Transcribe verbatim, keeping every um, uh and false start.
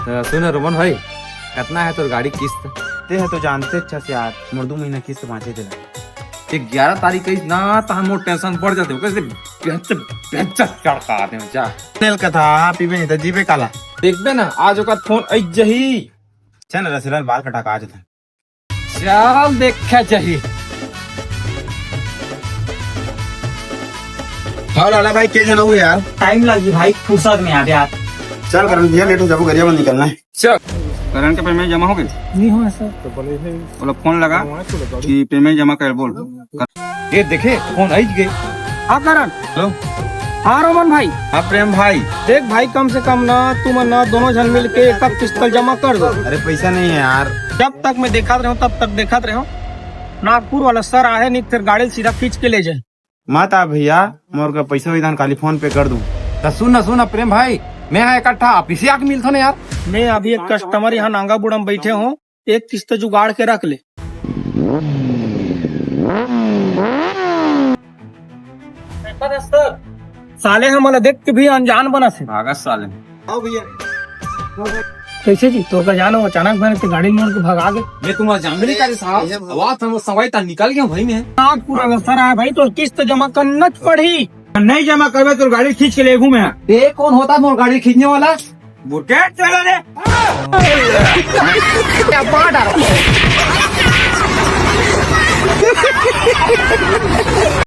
त सुन रोमन भाई, कतना हे तोर गाड़ी किस्त? ते ह तो जानते अच्छा से यार, मोर दू महीना किस्त बांचे तेला। ग्यारह तारीख कहिस ना, त मोर टेंशन बढ़ जाथे। ओकर से बेंच, बेंच चढ़का दे जा। नेल कथा पीबे नहीं त जीबे काला। देखबे ना, आज ओकर फोन अइ जही। चल रसिलाल बाल कटा के आ जाथे। चल देखा जाही। हाँ लाला भाई, के झन हो यार? टाइम लगी भाई, फुर्सत में आ गया। चल करण भैया, लेट हो जाबो, गरिया में निकलना है। चल। करण के पेमेंट जमा हो गए? नहीं हुआ सर। ओला फोन लगा कि पेमेंट जमा कर बोल। ये देखे, फोन आई गए। हाँ करण। हेलो। हाँ रोमन भाई। हाँ प्रेम भाई। देख भाई, कम से कम ना तुमन ना दोनों झन मिल के एक किस्त जमा कर दो। अरे पैसा नहीं है यार। जब तक मैं देखत रहूं, तब तक देखत रहूं। नागपुर वाला सर आहे नहीं, फिर गाड़ी सीधा खींच के ले जाए। मत आ भैया, मोर का पैसा विधान काली फोन पे कर दूं। त सुन ना, सुन ना प्रेम भाई, मैं यहाँ इकट्ठा ऑफिस आके मिलथो ना यार। मैं अभी एक कस्टमर यहाँ नांगा बुड़ा में बैठे हूँ, एक किस्त जुगाड़ के रख ले। साले हमला देख के भी अनजान बना से। भागा साले। आओ भैया। कैसे जी? तोर का जानो, अचानक मैंने तो गाड़ी मोड़ के भगा गए। मैं तुम्हारा जान भी नहीं करे साहब। आवाज हम सवाई तक निकल गया भाई मैं। आज पूरा सर आया भाई, तो किस्त जमा करना पड़ी। नहीं जमा करबे तो गाड़ी खींच के ले घूमे। ये कौन होता मोर गाड़ी खींचने वाला? बुटेट चला रे। क्या बात है?